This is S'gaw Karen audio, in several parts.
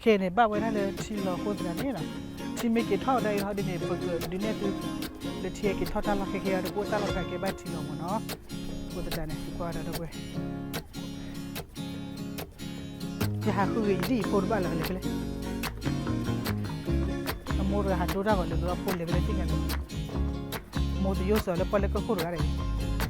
ခဲအံၤန့ၣ် ဘၣ်ဝဲဒၣ်လၢထံလီၤအဃိသတးန့ၣ်လီၤ. ထံမ့ၢ်က့ၤထီၣ်ဝဲဒၣ်အံၤဟီဒ်န့ၣ် ပကဒုးနဲၣ်သု လၢထံက့ၤထီၣ်တၢ်လီၢ်ခဲခဲအံၤဒီး ပအိၣ်တၢ်လီၢ်ဖဲကဲဘၣ်ထံလီၤမ့ၢ်နီၤ. အဃိသတးန့ၣ် သုကွၢ်ဝဲဒၣ်ဒီပုၢ်ဝဲၢ် ယဟးဃုဂ့ၤယဒ်ယဖိတဘၣ်လၢကလဲၤဖဲလဲၣ်. အမိၢ်တဂၤဟးဒိတၢ်ဂီၤလၢကဒီး ဖိလဲၤဖဲလဲၣ်တံၢ်ညါလၢ မိၢ်တယိၣ်စၢၤလၢပီၣ်လဲၣ်ကီၢ်ခိၣ်တဂၤဒီး ဖိလဲၤဖဲလဲၣ်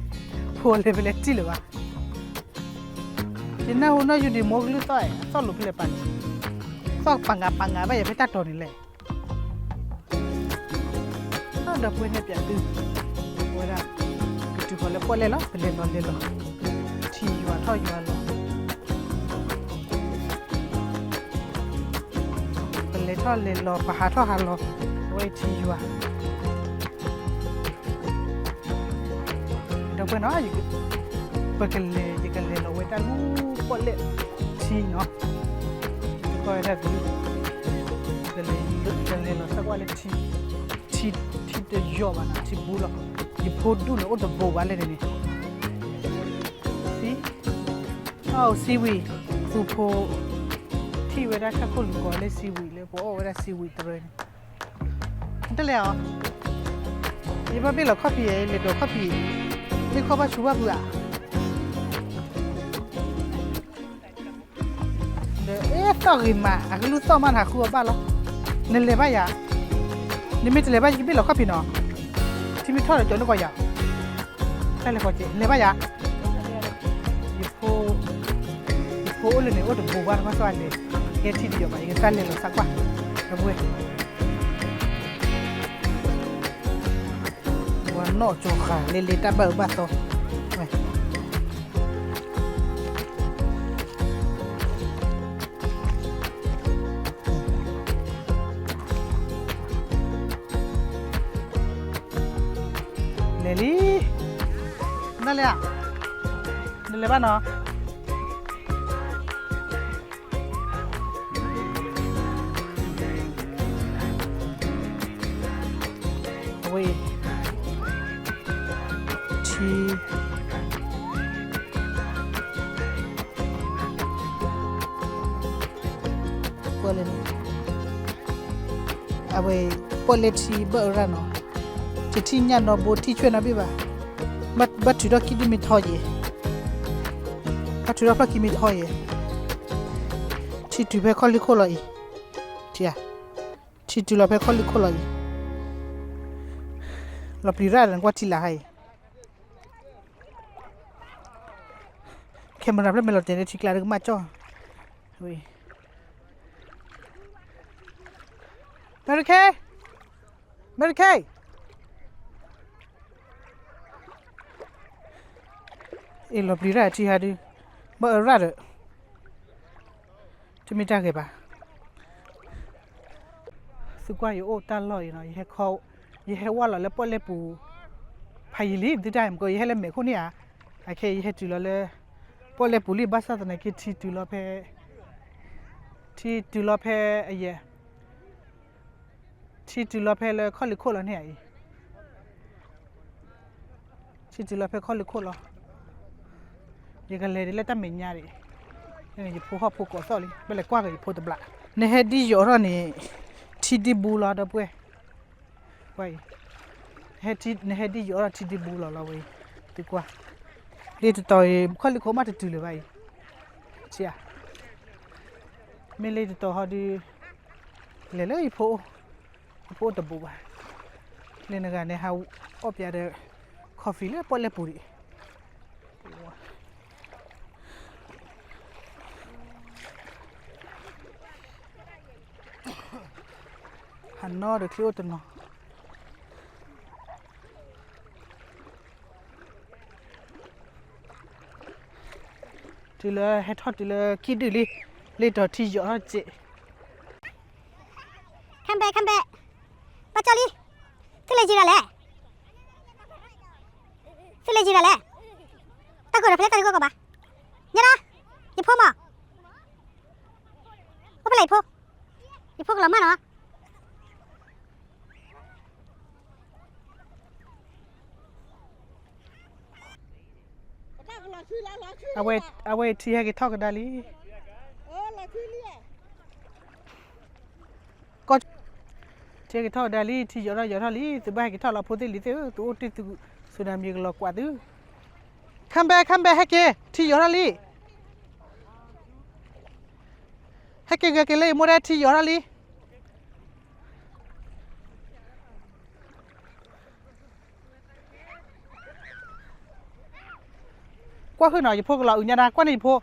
တံၢ်လၢၤဘၣ်. ယနၢ်ဟူနီၢ်ယူဒံးမိၢ်ကလုၢ်သီၣ်အံၤ အသီၣ်လိၤဖဲလဲၣ်ပာ်န့ၣ်, သီၣ်ပာ်ငါပာ်ငါဘၣ်ယၤဖဲတၢ်တီၤန့ၣ်လဲၣ်. ဒီပုၢ်ဝဲၢ်န့ၣ်ပျးသု ဝဲဒၣ် ကတုၤဃီၤလၢပီၣ်လဲၣ်လီၤ, ပလဲၤလီၤလဲၤလီၤ, ထံယွၤထီၣ်ယွၤလီၤ, ပလဲၤထီၣ်လဲၤလီၤ ပဟးထီၣ်ဟးလီၤ, အဝဲအံၤထံယွၤ ဒီပုၢ်ဝဲၢ်နီၤ, ပကလဲၤ ယကလဲၤလီၤဝဲတၢ်လူပီၣ်လဲၣ်ထံနီၤ, ယကလဲၤလီၤစၢ်ကွၢ်လၢထံ, ထံတယိာ်ဘၣ်နီၤ, ထံဘူလီၤ, ယဖိဒူၣ်န့ၣ်အိၣ်တဘူးဘၣ်လဲၣ်န့ၣ်, သံ, အီၣ် seaweed, သူဖိ ထံၣ်ဝဲဒၣ်ဆၣ်ခိၣ်လူၤကိးလၢ seaweed လၢပှၤအီၣ်ဝဲဒၣ် seaweed တရၢန့ၣ် တလဲၤအီၤ, ယဘၣ်ဘ့ၣ်လီၤခီၣ်ဖံးယဲ လဲၤဒိးခီၣ်ဖံး, မ့ၢ်ခီၣ်ဘၣ်ဆူဘၣ်ဖုးဧါ, ဒီးအ့ၣ်သီၣ်ဂ့ၤမး အကလုၢ်သီၣ်မးနဟးဃုအီၤဘၣ်လီၤ, နလဲၤဘၣ်ယၤ, နမ့ၢ်တလဲၤဘၣ်ယကဘ့ၣ်လီၤခီၣ်ဖံးနီၤ, ထံမ့ၢ်ထီၣ်ဒီးကၠီၤနုၢ်ကီၢ်ယၤ, တၢ်လဲၤကီးက့ၤ လဲၤဘၣ်ယၤ ယဖိ, ယဖိအိၣ်လၢန့ၣ် အိၣ်တဘူးဘၣ်တဘၣ်စီလဲၣ်, ယဲထံတယိာ်ဘၣ် ယကစၢ်လဲၤလီၤစၢ်ကွၢ်, ဒီပုၢ်ဝဲၢ်, ပှၤနီၣ်ကၠီၤဃာ်လဲၤလဲၤတၢ်ဘၣ်အၢဘၣ်သီ, လဲၤလံ, နလဲၤဧါ, နလဲၤဘၣ်နီၤ အဝဲအံၤ ထံ ပီၣ်လဲၣ်န့ၣ် အဝဲ ပီၣ်လဲၣ်ထံဘၣ်အၢရၣ်နီၤ, တထံၣ်ညၣ်နီၤဘိထံၣ်ဆွဲၣ်နီၤဘ့ၣ်ဘၣ်, ဘၣ်ထုးထီၣ်ခံဒုမ့ၢ်ထီယဲ, ဘၣ်ထုးထီၣ်ဖျီၣ်ခံမ့ၢ်ထီယဲ, ထံတုၤဖဲခီၣ်လ့ၢ်ခိၣ်လီၤအံၤ, ထံ ထံတုၤလီၤဖဲခီၣ်လ့ၢ်ခိၣ်လီၤအံၤ, လီၤပျံၤရၣ်ဒီးနကွၢ်ထံလာ်ဟါအံၤ, camera ဖျၢၣ်မ့ၢ်လီၤတဲာ်လၢထံကျါဒီးကမၣ်ကၠီၣ်, အမဲရကၤ, အမဲရကၤ, အ့ၣ်လီၤပျံၤရၣ်ထံဟါဒု, ဘၣ်အၢရၣ်ဒီး တမ့ၢ်တၢ်ဂ့ၤဘၣ်. သုကွၢ်ယအိၣ်တၢ်လီၢ်အံၤနီၤ, ယဟဲဝဲလီၤလၢပီၣ်လဲၣ်ပူၤ ဖးယံာ်လံ သုတၢ်မုၢ်ကိး ယဟဲလၢမဲာ်ခိၣ်န့ၣ်ဧါ, အခဲအံၤယဟဲတုၤလီၤလၢ ပီၣ်လဲၣ်ပူၤလံ ဘၣ်ဆၣ်သနာ်က့ ထံတုၤလီၤဖဲ ထံတုၤလီၤဖဲအယဲၢ် ထံတုၤလီၤဖဲလၢခီၣ်လ့ၢ်ခိၣ်လီၤန့ၣ်ဧါအံၤ, ထံတုၤလီၤဖဲခီၣ်လ့ၢ်ခိၣ်လီၤ. ယကလဲၤဒ်လၢတၢ်မဲာ်ညါဒံး, ယဖိဟီၣ်ဖိကိးသီၣ်လံ, ဘၣ်လဲၤကွၢ်က့ၤယဖိတဘျီ, နဟဲဒ်ယိာ်ထီၣ်န့ၣ် ထံဒ့ဘူးလီၤ ဒီပုၢ်ဝဲၢ်, ကွၢ်အံၤ, နဟဲဒ်ယိာ်ထီၣ်ထံဒ့ဘူးလီၤလီၤဝဲအံၤ, သုကွၢ်, လၢတတီၤအံၤ ခီၣ်လ့ၢ်ခိၣ်မးတတုၤလၢၤဘၣ်အံၤ, ထံဧါ, မ့ၢ်လၢတတီၤဟီဒု လဲၤလၢယဖိအိၣ်, ယဖိအိၣ်တဘူးဘၣ်, လၢနဂၤန့ၣ်ဟးအီၣ်ပျးဒီး coffee လၢပီၣ်လဲၣ်ပူၤဒံး, ဟးနီၣ်ဒီးချံအိၣ်တနီၤ, တုၤလၢဟဲထီၣ်တုၤလၢခံဒုလံ, လၢတတီၤထံယိာ်ထီၣ်စ့ၢ်, come back, come back, ဘၣ်ကၠီလံ, သုလဲၤယံၤဂၤလဲၣ်, သုလဲၤယံၤဂၤလဲၣ်, တၢ်ကိးဒီးဖဲလဲၣ်တၢ်ကိးကီးဘၣ်, ညါဒီး, ယဖိမး, အိၣ်ဖဲလဲၣ်ယဖိ, ယဖိကလီၤမၢ်နီၤ. အဝဲ, အဝဲထံဟဲက့ၤထီၣ်ကဒါလံ. ဟဲက့ၤထီၣ်ကဒါလံ, ထံယိာ်ထီၣ်ယိာ်ထီၣ်လံ, သုဘၣ်ဟဲက့ၤထီၣ်လီၤဖိသ့ၣ်လံၤသ့ၣ်ဧၢ, သုအိၣ်တ့ၢ်သု tsunami ကလီၤကွၢ်သု. Come back, come back, ဟဲက့ၤ, ထံယိာ်ထီၣ်လံ. ဟဲက့ၤဂဲၤက့ၤလၢယမိၢ်ဒၣ် ထံယိာ်ထီၣ်လံ. ကွၢ်ဟုၣ်နီၤ ယဖိကလီၤအုးညါဒၣ် ကွၢ်န့ၢ်ယဖိ.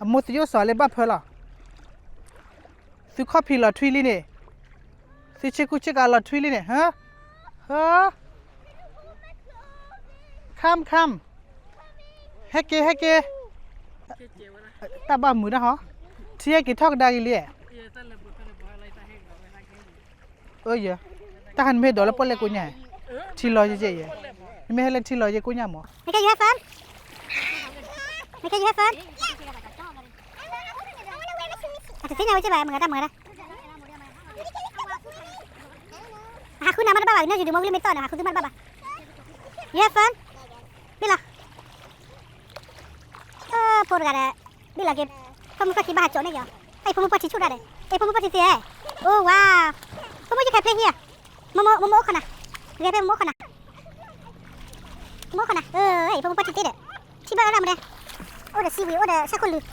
အမိၢ်သယိၣ်စီၤလၢဘၣ်ဖၢလီၤ. သုခီၣ်ဖံးလီၤထွံလံန့ၣ်, သုဆ့ကူဆ့ကၤလီၤထွံလံန့ၣ်, ဟၢ, ဟၢ, come, come, ဟဲက့ၤ ဟဲက့ၤ, တၢ်ဘၣ်မုာ်ဒၣ်ဟီ, ထံဟဲက့ၤထီၣ်ကဒါက့ၤလံ. အၢယဲ, တၢ်ဟါနမ့ၢ်ဟဲဒိးလၢပီၣ်လဲၣ်ကိညါ, ထံလီၤယဲယဲ, နမ့ၢ်ဟဲလၢထံလီၤယဲကိညါမး. Okay, you have fun? Okay, you have fun? အတသ့ၣ်ညါဝဲက့ဘၣ် မုၢ်ဂၤတၢ်မုၢ်ဂၤတၢ်, အဟးဃုနၤမ့ၢ်တဘၣ်ဘၣ် နီၢ်ယူၤဒုးမ့ၢ်ဝံၤလၢမ့ၢ်သီၣ်နီၤ ဟးဃုသုမ့ၢ်တဘၣ်ဘၣ်. You have fun? ဘ့ၣ်လီၤ. ဖိတဂၤဒီး ဘ့ၣ်လီၤက့ၤ, ဖိမုၣ်ဖိခံဘၣ်ဟးကၠိးန့ၢ်က့ၤအီၤ, အဖိမုၣ်ဖိထံဆူၣ်တၢ်ဒီး အဖိမုၣ်ဖိထံသ့, အိၣ်ဝါ, ဖိမုၣ် you can play here, မိၢ်မိၢ်အိၣ်ခိးနၤ, ဂဲၤဖဲမိၢ်အိၣ်ခိးနၤ, မိၢ်အိၣ်ခိးနၤ, အဖိမုၣ်ဖိထံသ့ဒီး, ထံဘၣ်ဝဲဒၣ်မ့ၢ်ဒဲ, အိၣ်ဒီးစံဝံၤ အိၣ်ဒီးဆၢခိၣ်လုၢ်.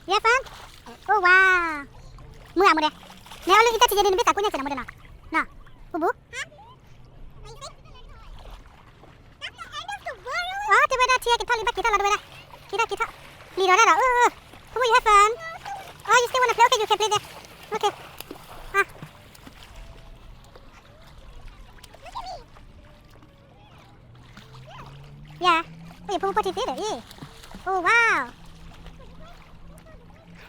You have fun? Oh wow. မုၢ်အမူဒဲ, နဲအီၤလၢအံၤတၢ်ထံယဲန့ၣ် နဘ့ၣ်သးကိညါကဲးနီၤမူဒဲနီၤ, ပူပူ, အတဲဝဲဒၣ်ထံက့ၤထီၣ်လံ ဘၣ်က့ၤထီၣ်လီၤတဲဝဲဒၣ်, က့ၤထီၣ်က့ၤထီၣ်, လံၤဒီးဒၣ်ဒီး, အၢ, ဖိမုၣ် you have fun? Oh, you still wanna play? Okay, you can play there. Okay. ယၤ, အိၣ်ယဖိမုၣ်ဖိထံသ့ဒီးအံၤ, oh wow.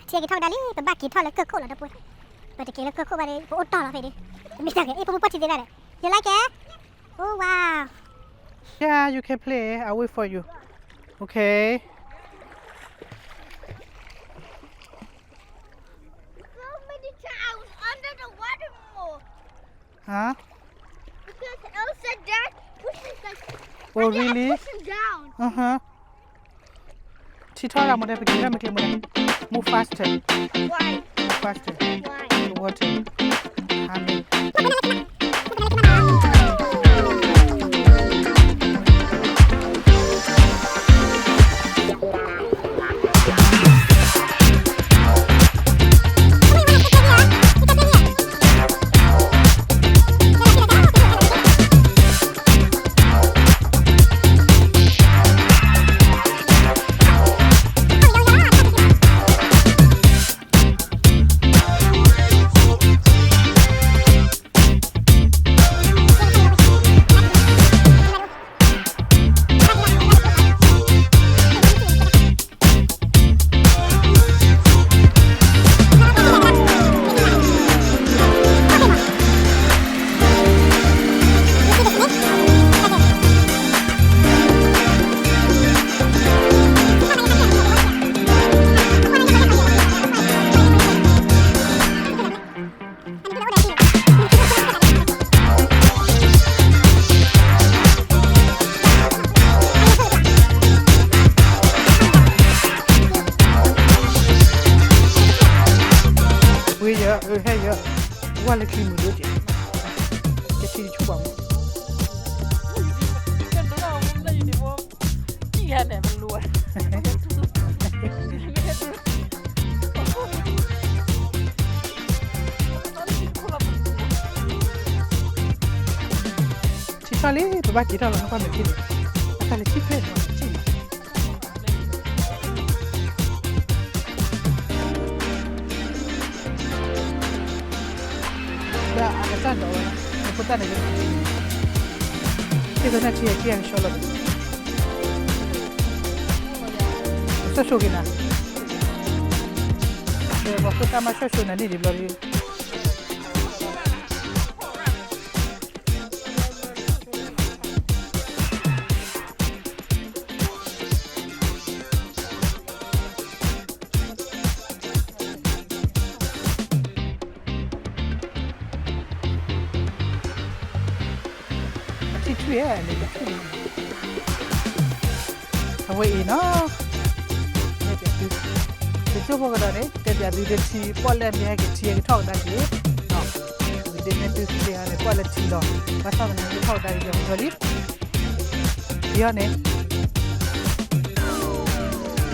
ထံက့ၤထီၣ်ကဒါလံ ပဘၣ်က့ၤထီၣ်လၢကၢၢ်ခိၣ်လီၤဒီပုၢ်, ပတက့ၤလၢကၢၢ်ခိၣ်ဘၣ်ဒီး ပအိၣ်တီၢ်လီၤဖဲဒၣ်, မ့ၢ်တၢ်ဂ့ၤ အဖိမုၣ်ဖိထံသ့ဒၣ်ဒီး, you like it? Oh wow. Yeah, you can play. I wait for you. Okay. So many times under the water more. Huh? Because Elsa dad pushes like, oh, really? Pushing down. Uh-huh. ထံထီၣ်ရၣ်မူဒဲ ပက့ၤရၣ်မ့ၢ်ကျဲမူဒဲ, move faster. Why? Move faster. Why? The water coming. ဝ့ၢ်ယၢ, အၢ ဟဲယၢ, ဝဲလၢခံမုၢ်ဒိၣ်က့ၤ, ကထံတဆူၣ်ဘၣ်မူ, ထံထီၣ်လံ ပဘၣ်က့ၤထီၣ်လီၤ နကွၢ်မဲာ်ထံန့ၣ်, အသးလၢထံဖျဲၣ်ဒီးထံန့ၣ်, ဒီးအကစၢ်ဒီးဝဲ, အဖိသၣ်န့ၣ်, ထံသနၢ်ထံအထံအကဆှီလီၤ, ဆီၣ်ဆိက့ၤနၤ, ပှၤဖိသၣ်မးဆီၣ်ဆိနၤန့ၣ်ဒ်ဘျီဒ် ထံထွံၣ်ဧါန့ၣ် တထွံၣ်န့ၣ်, အဝဲအံၤနီၤ, တဲပၠးသု, တစိၢ်ဖိကဒီးန့ၣ် တဲပၠးသု ဒ်ထံပီၣ်လဲၣ်မ့ၢ်ဟဲက့ၤ ထံဟဲက့ၤထီၣ်ကဒါက့ၤ, ဒ်န့ၣ်သုသ့ၣ်ညါန့ၣ် ပီၣ်လဲၣ်ထံလီၤ, ဘၣ်ဆၣ်သနာ်က့ ထီၣ်ကဒါက့ၤ ယီၤလံ, ယီၤန့ၣ်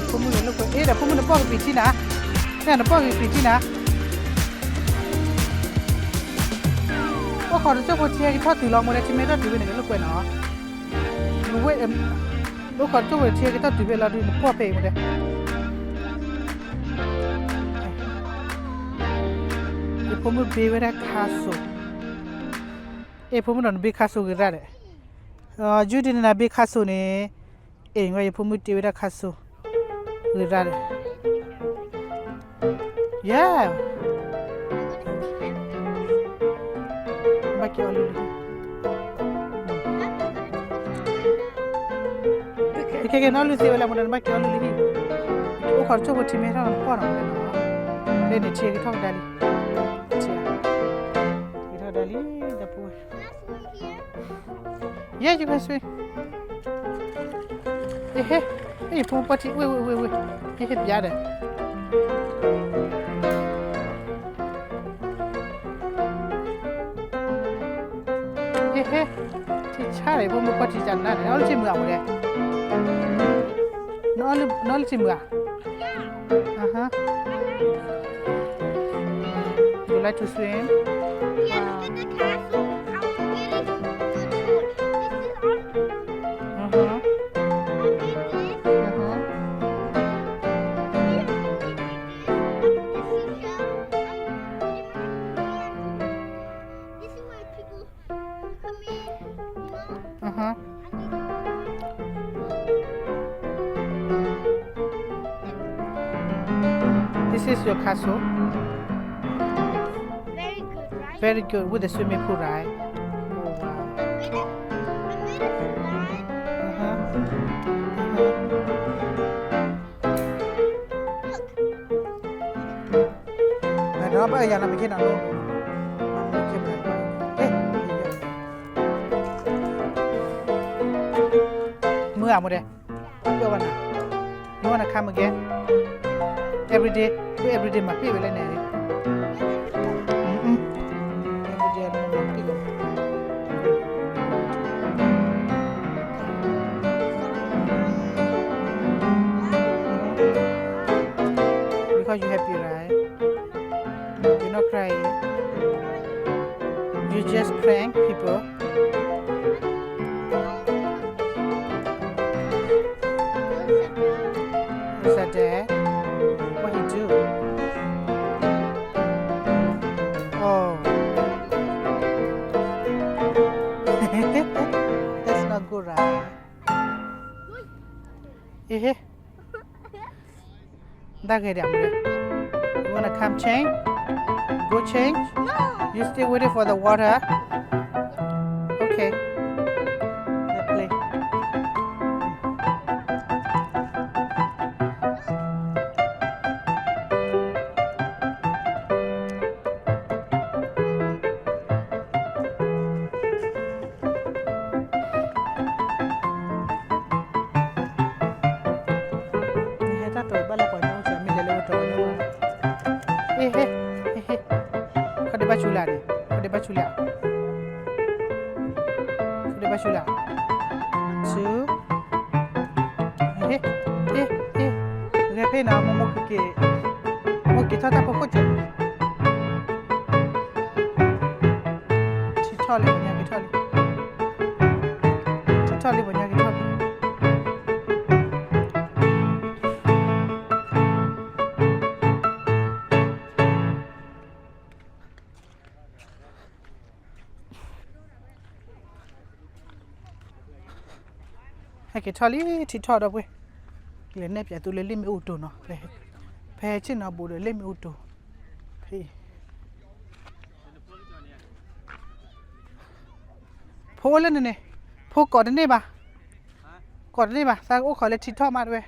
ဖိမုၣ်န့ၣ်လိာ်ကွဲ အ့ဒီး ဖိမုၣ်နပီၢ်ကပံာ်ထံနၤ, နပီၢ်ကပံာ်ထံနၤ, အိၣ်ခိးတစိၢ်ဖိ ထံဟဲက့ၤထီၣ်တုၤလီၤ မိၢ်ဒဲ ထံမ့ၢ်ထီၣ်တုၤဝဲန့ၣ် ကလိာ်ကွဲနီၤ, ဝဲ အိၣ်ခိးတစိၢ်ဖိ ထံဟဲက့ၤထီၣ်တုၤဖဲလီၤဒုး နပီၢ်ဖဲအံၤ မိၢ်ဒဲ, ယဖိမုၣ်ဘ့ဝဲဒၣ်ခါစိၤ, အ့ ဖိမုၣ်ဒီးနဘ့ခါစိၤဂ့ၤရၣ်ဒီး, ယုၢ်ဒ်နၤဘ့ခါစိၤန့ၣ်, အ့ ယဖိမုၣ်တ့ဝဲဒၣ်ခါစိၤ, ဂ့ၤရၣ်ဒီး, ယဲ ဘၣ်က့ၤအီၣ်လံလံ, ကဲကဲ နအီၣ်လုၢ်သ့ဝဲလၢ မိၢ်ဒဲ နဘၣ်က့ၤအီၣ်လုၢ်လံ, အိၣ်ခိးတစိၢ်ဖိ ထံမ့ၢ်ထီၣ်နပီၢ်နီၤ လၢန့ၣ် ထံက့ၤထီၣ်ကဒါလံ, ထံက့ၤထီၣ်ကဒါလံ, ဒီပုၢ်ဝဲၢ် Yes, you can swim. ဟ့ၣ်ဟ့ၣ်, ဟ့ၣ်ယဖိမုၣ်ပီၢ်ထံ, ဝ့ၢ်ဝ့ၢ်ဝ့ၢ်ဝ့ၢ်, ဟ့ၣ်ဟ့ၣ်ပျါဒီး, ဟ့ၣ်ဟ့ၣ်, ထံဆါဒီး ယဖိမုၣ်ပီၢ်ထံကနၣ်န့ၣ် နအီၣ်လုၢ်ဆ့ၣ်မုာ်ဧါ မိၢ်ဒဲ, နအီၣ်လုၢ်ဆ့ၣ်မုာ်ဧါ. Uh-huh. You like to swim? Wow. Uh-huh. Uh-huh. Uh-huh. This is your castle? Very good, right? Very good, with the swimming pool, right? Oh, wow. I'm gonna, I'm gonna slide. Uh-huh. Uh-huh. Look. မ့ၢ်နီၤ ဘၣ်ယၤနီၤ မ့ၢ်ခ့နီၤ မ့ၢ်ခ့မ့ၢ် မုာ်ဧါ မိၢ်ဒဲ, ပျီဘၣ်နၤ, မ့ၢ်ဝဲနခါမ့ၢ်ကဲ, everyday, everyday မၤပ့ၢ်ဝဲလၢန့ၣ်, everyday မၤပ့ၢ်လီၤ. Because you happy, right? You're not crying. You just prank people. Who's that dad? What he do? Oh. That's not good, right? Eh, eh. That guy there, you wanna come change? Go change? No. You still waiting for the water? Okay. Let's play. နဟဲတၢ်တီၤဘၣ်လၢပှၤညီအိၣ်စ့ၢ် မ့ၢ်လဲၤလၢဝဲတီၤပှၤညီအိၣ်, ဟ့ၣ်ဟ့ၣ်, ဟ့ၣ်ဟ့ၣ်, ခီၣ်ဒ့ဘၣ်ဆူလၢန့ၣ်, ခီၣ်ဒ့ဘၣ်ဆူလၢ, ခီၣ်ဒ့ဘၣ်ဆူလၢ, ဆူ, ဟ့ၣ်, ဟ့ၣ်, ဟ့ၣ်, ဂဲၤဖဲနီၤ မိၢ်မိၢ်က့ၤ, မိၢ်က့ၤထီၣ်တၢ်ဖိခိၣ်စဲး ထံထီၣ်လံပှၤညီက့ၤထီၣ်လံ, ထံထီၣ်လံပှၤညီက့ၤထီၣ်လံ, ဟဲက့ၤထီၣ်လံ ထံထီၣ်ဒီပုၢ်ဝဲၢ်, လဲၤနဲၣ်ပၠးသုလၢလ့ၣ်မ့ၣ်အူတိၤနီၤ, ဖဲဟဲဆ့ၣ်နီၤဘူးဒီးလ့ၣ်မ့ၣ်အူတိၤ, ဖဲ ဖိအိၣ်လၢန့ၣ်န့ၣ်, ဖိကိးတန့ၢ်ဘၣ်, ကိးတန့ၢ်ဘၣ် သးအိၣ်ခိးလၢထံထီၣ်မးတဝဲ,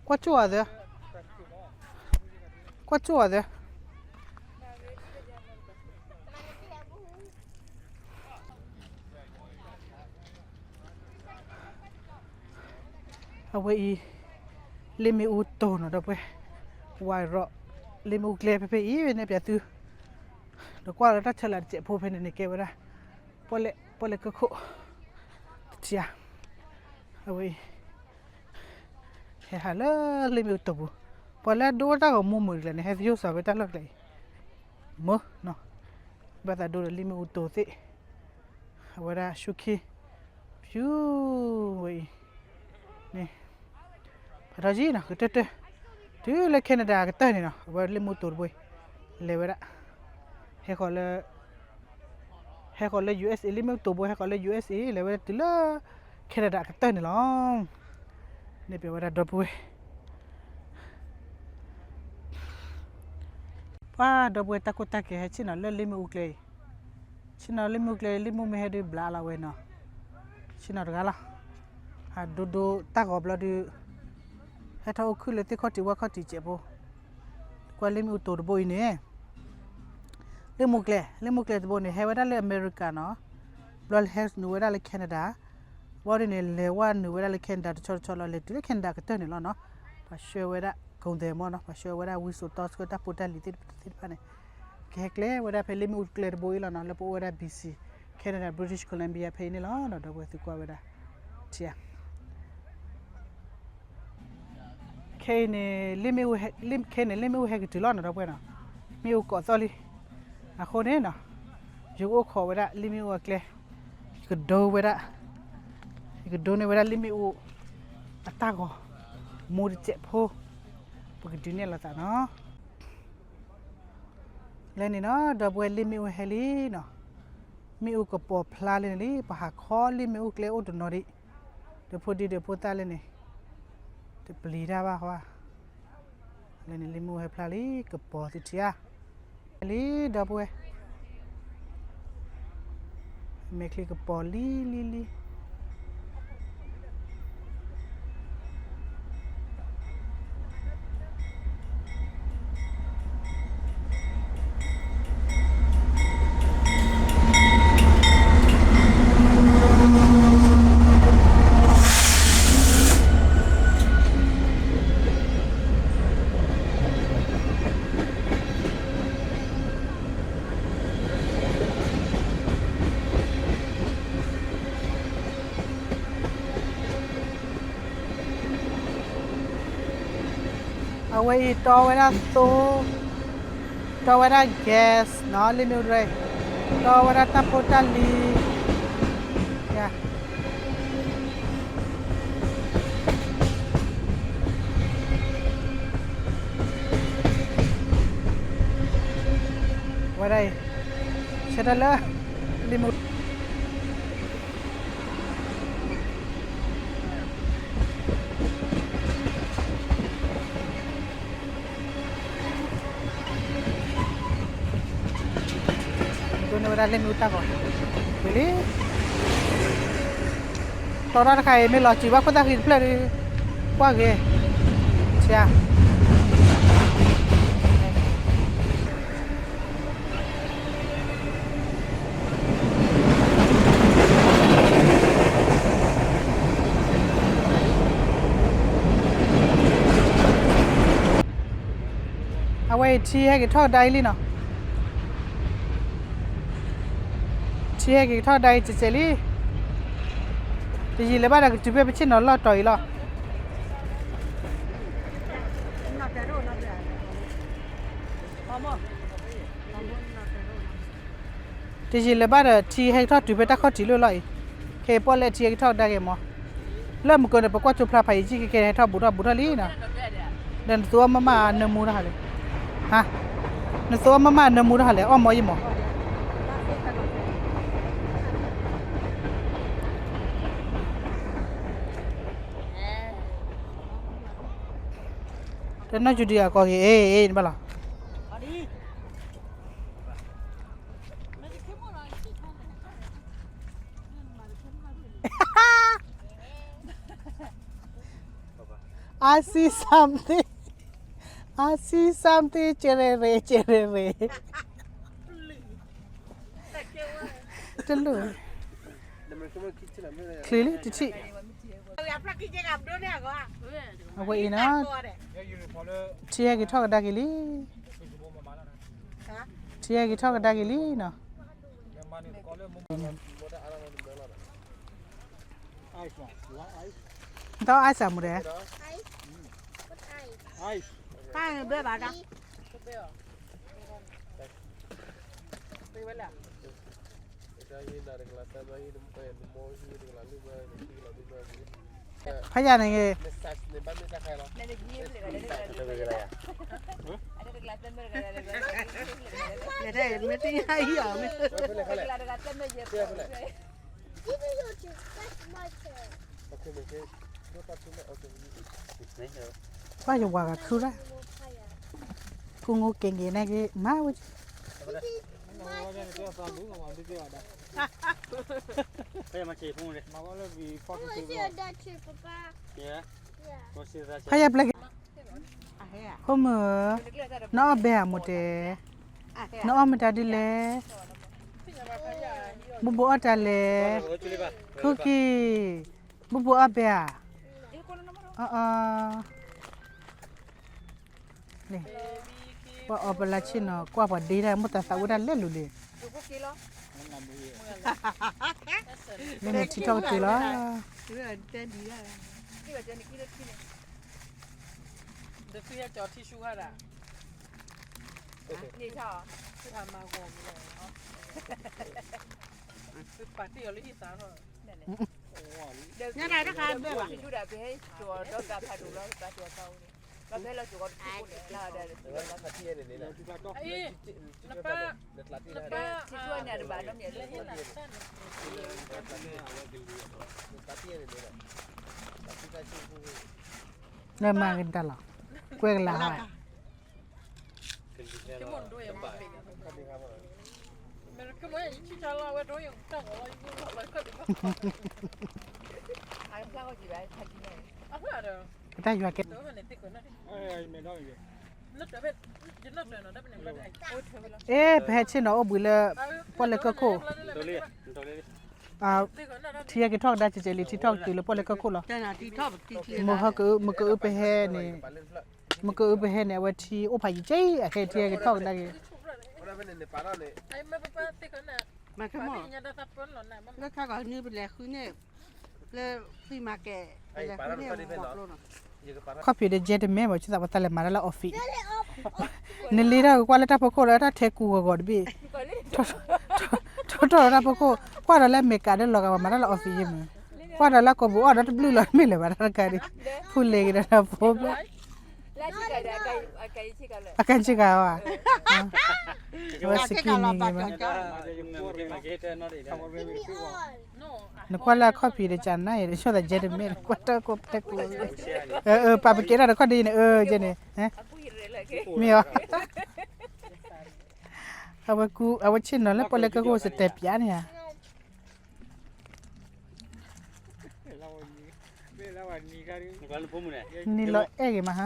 ကွၢ်ကၠိၣ်အီၤသၢ, ကွၢ်ကၠိၣ်အီၤသၢ. ဟဲက့ၤထီၣ်လံ ထံထီၣ်လံ ပှၤညီက့ၤထီၣ်လံ, အဝဲအံၤ လ့ၣ်မ့ၣ်အူတိၢ်နီၤ ဒီပုၢ်ဝဲၢ်, ဝးရီး လ့ၣ်မ့ၣ်အူကျဲဖဲဖဲအံၤ နဲၣ်ပၠးသု, ဒီးကွၢ်လၢတၢ်ဆၢလၢ်တစဲးဖိဖဲန့ၣ်န့ၣ် ကဲဝဲဒၣ် ပီၣ်လဲၣ် ပီၣ်လဲၣ်ကၢၢ်ခိၣ် တထံၣ်ဧါ, အဝဲအံၤ ဟဲဟးလၢလ့ၣ်မ့ၣ်အူတိၢ်ပူၤ, ပှၤလၢအဒိတၢ်ဂီၤမူမုာ်တကျဲန့ၣ် ဟဲသယိၣ်စီၤဝဲတၢ်လီၢ်ကျဲအံၤ, မုာ်နီၤ, ဘၣ်သးဒိဒီးလ့ၣ်မ့ၣ်အူတိၢ်သ့ၣ်, အဝဲဒၣ်ဆူခံ ဖၠူဝဲအံၤန့ၣ် ဖးထီကံနီၤ ကတၢၢ်တၢၢ်, တုၤလၢ Canada ကတၢၢ်န့ၣ်နီၤ အဝဲလ့ၣ်မ့ၣ်အူတိၢ်တဘိအံၤ လဲၤဝဲဒၣ် ဟဲဃီၤလၢ ဟဲဃီၤလၢ USA လ့ၣ်မ့ၣ်အူတိၢ်တဘိ ဟဲဃီၤလၢ USA လဲၤဝဲဒၣ်တုၤလၢ Canada ကတၢၢ်န့ၣ်လီၤ. နဲၣ်ပၠးဝဲဒၣ်ဒီပုၢ်ဝဲၢ် ပှၤဒီပုၢ်ဝဲၢ် တၢ်ကိၢ်တၢ်ဂီၤဟဲဆ့ၣ်နီၤလၢလ့ၣ်မ့ၣ်အူကျဲအံၤ, ဆ့ၣ်နီၤလ့ၣ်မ့ၣ်အူကျဲ လ့ၣ်မ့ၣ်အူမ့ၢ်ဟဲဒုးဘျးလီၤဝဲနီၤ, ဆ့ၣ်နီၤတဂၤလီၤ, အဒိဒိတၢ်ဂီၤဘျီဒုး ဟဲထီၣ်အိၣ်ခုၣ်လၢသ့ၣ်ခီၣ်ထံးဝၣ်ခီၣ်ထံးစဲးဖိ, ကွၢ်လ့ၣ်မ့ၣ်အူတိၢ်တဘိအံၤန့ၣ် လ့ၣ်မ့ၣ်အူကျဲ လ့ၣ်မ့ၣ်အူကျဲတဘိန့ၣ် ဟဲဝဲဒၣ်လၢ America နီၤ, ဘျီဟဲနုာ်ဝဲဒၣ်လၢ Canada, ဘၣ်ဒ်န့ၣ် လဲၤဝဲနုာ်ဝဲဒၣ်လၢ Canada တဆီတဆီလီၤ လဲၤတုၤလၢ Canada ကတၢၢ်န့ၣ်လီၤနီၤ, ပှၤဆှၢဝဲဒၣ် ကိးသဲးမီၢ်နီၤ, ပှၤဆှၢဝဲဒၣ်ဝံစိာ်တီဆှၢတၢ်ဖိတၢ်လံၤသ့ၣ်တဖၣ်န့ၣ်, ကဟဲကျဲဝဲဒၣ်ဖဲလ့ၣ်မ့ၣ်အူကျဲတဘိအံၤလီၤနီၤ, လၢပအိၣ်ဝဲဒၣ် BC, Canada, British Columbia ဖဲအံၤန့ၣ်လီၤနီၤ, ဒီပုၢ်ဝဲၢ်သုကွၢ်ဝဲဒၣ်, ထံၣ်ဧါ ခဲအံၤန့ၣ် လ့ၣ်မ့ၣ်အူဟဲ, ခဲအံၤန့ၣ် လ့ၣ်မ့ၣ်အူဟဲကတုၤလီၤနီၤ ဒီပုၢ်ဝဲၢ်နီၤ, မ့ၣ်အူကိးသီၣ်လံ, အဃိန့ၣ်နီၤ, ယကအိၣ်ခိးဝဲဒၣ်လ့ၣ်မ့ၣ်အူအကျဲ, ယကဒိဝဲဒၣ်, ယကဒိန့ၢ်ဝဲဒၣ်လ့ၣ်မ့ၣ်အူအတၢ်ဂီၤမူတစဲးဖိ, ပကဒုးနဲၣ်လိာ်သးနီၤ. လဲၤန့ၣ်နီၤ ဒီပုၢ်ဝဲၢ် လ့ၣ်မ့ၣ်အူဟဲလံနီၤ, မ့ၣ်အူကပီၤဖျါလံန့ၣ်လံ, ပဟးခီလ့ၣ်မ့ၣ်အူကျဲအိၣ်တနီၤဒံး, ဒီးဖိဒံဒီးဖိသၣ်လၢန့ၣ်, တပျံၤတၢ်ဘၣ်ဃီ, လဲၤန့ၣ်လ့ၣ်မ့ၣ်အူဟဲဖျါလံ ကပီၤသုထံၣ်ဧါ, လံ ဒီပုၢ်ဝဲၢ်, မဲာ်ချံကပီၤလံလံလံ အဝဲအံၤတီဝဲဒၣ်သိ, တီဝဲဒၣ် gas နီၤ လ့ၣ်မ့ၣ်အူဒရၢ, တီဝဲဒၣ်တၢ်ဖိတၢ်လံၤ, ဝဲဒၣ်အံၤ, ဆၢထၢၣ်လၢ လ့ၣ်မ့ၣ်အူ ဒိန့ၢ်ဝဲဒၣ်လ့ၣ်မ့ၣ်အူတၢ်ဂီၤ, ဝံၤလံ, တီတၢ်တခါအံၤ မ့ၢ်လီၤစုၤဘၣ်ခိၣ်သၣ်ဃံတဖျၢၣ်ဒီး, ကွၢ်ဂ့ၤ, ဆံး အဝဲအံၤထံဟဲက့ၤထီၣ်ကဒါအံၤလံနီၤ, ထံဟဲက့ၤထီၣ်ကဒါအံၤစဲးစဲးလံ, တယံာ်လၢၤဘၣ်ဒီးကတုၤဖဲပဆ့ၣ်နီၤလီၢ်တီၤအံၤလီၤ. တယံာ်လၢၤဘၣ်ဒီး ထံဟဲက့ၤထီၣ်တုၤဖဲတၢ်ခီၣ်ထံးလၢလီၢ်အံၤ, ခဲအံၤပီၣ်လဲၣ်ထံဟဲက့ၤထီၣ်ကဒါက့ၤမး, လၢမုၢ်ကၢၤန့ၣ် ပကွၢ်ကၠိဖျါဖးယံာ်ကဲကဲ ဟဲထီၣ်ဘူးထီၣ်ဘူးထီၣ်လံနီၤ, ဒီးနသူအီၣ်မးမးနၢမူထီၣ်ဟးလဲၣ်, ဟါ, နသူအီၣ်မးမးနၢမူထီၣ်ဟးလဲၣ် အီၣ်မးယံာ်မး တနီၢ်ကၠူဒံးအကီၢ်ဂ့ၤ အ့ၣ် အ့ၣ် နဘၣ်လီၤ. I see something. I see something. ကဲရ့ရ့ ကဲရ့ရ့ တလိၣ် ချ့လံတထံၣ်, အဝဲအံၤနီၤ, ထံဟဲက့ၤထီၣ်ကဒါက့ၤလံ, ထံဟဲက့ၤထီၣ်ကဒါက့ၤလံနီၤ. တၢ် ice မူဒဲး, ဖးယၤန့ၣ်ဂ့ၤ, ဘၣ်ယဝၤဂၤခုရၣ်, ကူငိက့ၤက့ၤန့ၣ်က့ၤ မၤဝဲ, ဖးယၤပျဲက့ၤ, ခိၣ်မုၢ်, နအီၣ်ဘဲဧါမိၢ်တဲ, နအီၣ်မ့ၢ်တၢ်ဒ်လဲၣ်, ဘိဘိအီၣ်တၢ်လဲၣ်, ခိၣ်ခံ, ဘိဘိအီၣ်ဘဲဧါ, အီအီ ပှၤအီၣ်ပလၢဆ့ၣ်နီၤ ကွၢ်ပှၤဒ့တၢ် မိၢ်သးသးဝဲဒၣ်လဲၣ်လူၤလံ, မ့မ့ၢ်ထံထီၣ်ကတုၤလီၤ. နမၤက့ၤတၢ်လီၤ, ကွဲကလၤဟါ, ကတၢ်ယွၤကဲ, အဲ ပဟဲဆ့ၣ်နီၤအိၣ်ဘှံးလၢ ပီၣ်လဲၣ်ကၢၢ်ခိၣ်, ထံဟဲက့ၤထီၣ်ကဒါကဲကဲလံ ထံထီၣ်ကတုၤလၢပီၣ်လဲၣ်ကၢၢ်ခိၣ်လီၤ. မ့ၢ်ဟဲက, မ့ၢ်ကအုပဟဲန့ၣ်, မ့ၢ်ကအုပဟဲန့ၣ် အဝဲထံအိၣ်ဖးယံၤကဲ, အဟဲထံဟဲက့ၤထီၣ်ကဒါက့ၤ, မၤကမီၢ်, လၢခါဂီၤန့ၣ်ပလဲၤဃုန့ၣ်, လၢဃုမၤကဲ, ပလဲၤဃုန့ၣ်, ခီၣ်ဖံးဒီး ယဲတမ့ၢ်ဘၣ် ဆူသးပှၤသးလဲၤမၤတၢ်လၢ office, နလ့ထီၣ်ကွၢ်လၢတၢ်ဖီခိၣ်ဒီး တၢ်ထဲကူဂီၤဂီၤတဘ့ၣ်, ထီထီၣ်လၢတၢ်ဖီခိၣ်, ကွၢ်ဒီးလၢအမဲရကၤဒီး လီၤဂာ်ပှၤမၤတၢ်လၢ office ယဲမ့ၢ်, ကွၢ်ဒီးလၢကိာ်ပူၤအီၣ်ဒီးတဘျုးလီၤ မ့ၢ်လဲၤဘၣ်တၢ်တကးဒံး, ဖူလဲၤက့ၤဒီးတၢ်ဖိဘျီ အကဲဆ့ကၤဝဲ, အဝဲစကံမံၤဂ့ၤမး, နကွၢ်လၢအခီၣ်ဖံးဒီး ကနၣ်အံၤ ဒ်သိးယဲတမ့ၢ် ကွၢ်တၢ်ကိၢ်ဖဲကိၢ်, ပာ်ပကဲတၢ်တခီဒ်အံၤန့ၣ် အၢ ယဲန့ၣ်, မ့ၢ်အီၤ, အဝဲဆ့ၣ်နီၤလၢပီၣ်လဲၣ်ကၢၢ်ခိၣ် စတဲပၠးန့ၣ်ဧါ. နံၤလီၤအဲၣ်ဂ့ၤမးဟါ,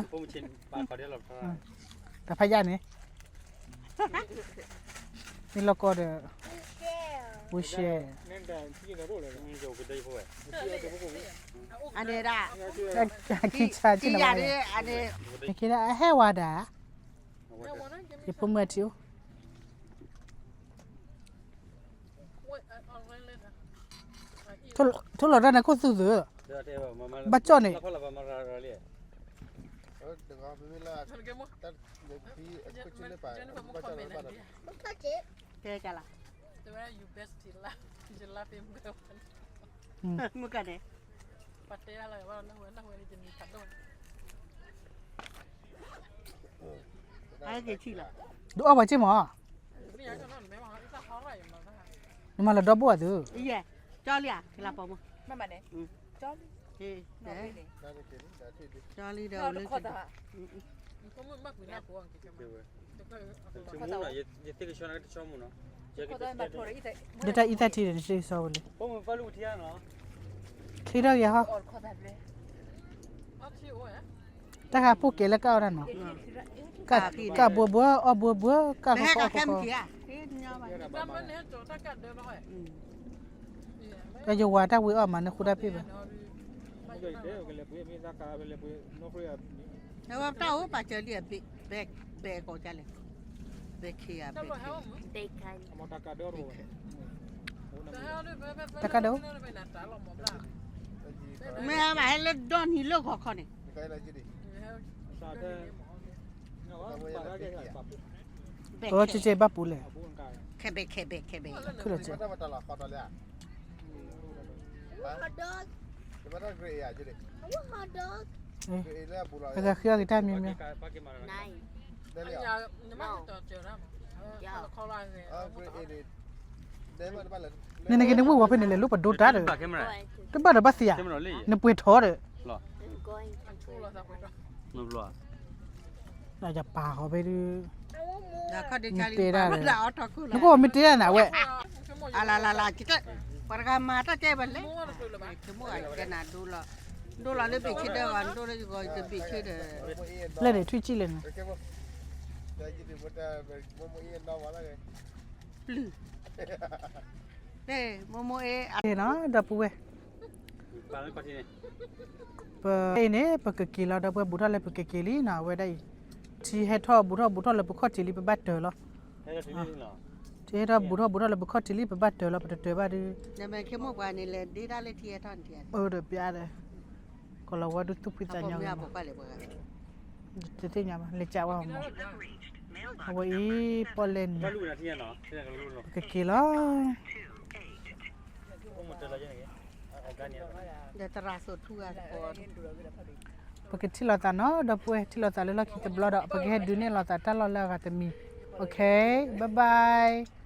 တဖးယၣ်န့ၣ်, နံၤလီၤကီဒီး, ဝံၤရှဲ, အခံဆါ, နက့ဒၣ်အဟဲဝါဒၣ်, ယဖိမုၣ်အထံအိၣ် ထိၣ်လီၤတၢ်န့ၣ်ခိၣ်သူသု, ဘၣ်ကၠီၣ်န့ၣ်, ကဲကလး, မုၢ်ကန့ၣ်, အက့ၤထံၣ်လီၤ, ဒုးအီၣ်ပှၤစ့ၢ်မး, နမၤလီၤဒီဘိၣ်အသု, ကၠီလံဧါ, ကလးပိာ်မုၣ်, ကၠီလံဒီး, ဒ်တၢ်အံသၣ်ထံဒီး နစ့ကစီဝဲလံ, ချ့ထီၣ်ယၤဟီ, တၢ်ဃးပိၢ်ကဲလၢကၢ်အီၣ်တၢ်နီၤ, ကၢ်ဘှီဘှီ အီၣ်ဘှီဘှီ ကၢ်ခီခီခီခီ, တၢ်မၤန့ၣ်ဟဲကၠီၤတၢ်ကၢ်ဒၢလီၤဟဲ, တၢ်ယဝၤတၢ်ဝံၤအီၣ်မး နဃုတၢ်ပ့ၢ်ဘၣ်. အဝဲတၢ်အိၣ်ပာ်စၢၤလံ, ဘဲကီၢ်ကလဲၣ်, ဘဲခ့ဧါ, ဘဲခ့, တၢ်ကဒိ, မ့ၢ်ဘၣ်ဟဲလၢဒီနံၤလၢဂီၤခီန့ၣ်, အဝဲကဲကဲဘၣ်ပူၤလဲၣ်, ခဲဘဲခဲဘဲခဲဘဲ, အဂၤဃ့အီၣ်က့ၤတၢ်မံၤမံၤ, နနက့ၤနဝံၢ်ဝီၤဖဲန့ၣ်လဲၤလိပဒိတၢ်ဒီး, တဘၣ်ဒီးဘၣ်သ့ဧါ, နပှ့ၤထီၣ်ဒီး, ယပာ်ဃီဖဲဒုး, နတဲဒၣ်ဒီး, နကမ့ၢ်တဲဒၣ်န့ၣ် အဝဲ, ပှၤတဂၤမၤတၢ်တဲဘၣ်လဲၣ်, ကနၤဒိလီၤ, ဒိလီၤလၢဘ့ၣ်ဆ့ဒၢဂီၤ, ဒိလီၤယဂီၤယတဘ့ၣ်ဆ့ဒီး, လဲၣ်န့ၣ် ထွံၣ်ကံၣ်လဲၣ်န့ၣ်, ပျုၢ်, မိၢ်မိၢ်အ့ၣ်, နီၤ ဒီပုၢ်ဝဲၢ်, ပအံၤန့ၣ် ပကက့ၤလီၤ ဒီပုၢ်ဝဲၢ် ဘူးထီၣ်လၢပကက့ၤလံနီၤ အဝဲဒၣ်အံၤ, ထံဟဲထီၣ်ဘူးထီၣ်ဘူးထီၣ်လၢပခီၣ်ထံးလံ ပဘၣ်တၢၤလီၤ, ထံဟဲထီၣ်ဘူးထီၣ်ဘူးထီၣ်လၢပခီၣ်ထံးလံ ပဘၣ်တၢၤလီၤ ပတတၢၤဘၣ်ဒီး, နမ့ၢ်ခ့မိၣ်ပှၤန့ၣ်လဲၤဒ့တၢ်လၢထံဟဲထီၣ်န့ၣ်, အၢ ဒီးပျါဒီး, ကီၤလၤဝါဒုးသူၣ်ဖှံသးညီဂ့ၤမး, တသ့ၣ်ညါဘၣ် လဲၤကးဝဲမး, အဝဲအံၤ ပီၣ်လဲၣ်န့ၣ်, ပကက့ၤလီၤ ပကထံၣ်လိာ်သးနီၤ ဒီပုၢ်ဝဲၢ် ထံၣ်လိာ်သးလၢလီၢ်ခံတဘျီဒီး ပကဟဲဒုးနဲၣ်လိာ်သးတၢ်လီၢ်လၢအဂၤတမံၤ, OK, bye bye.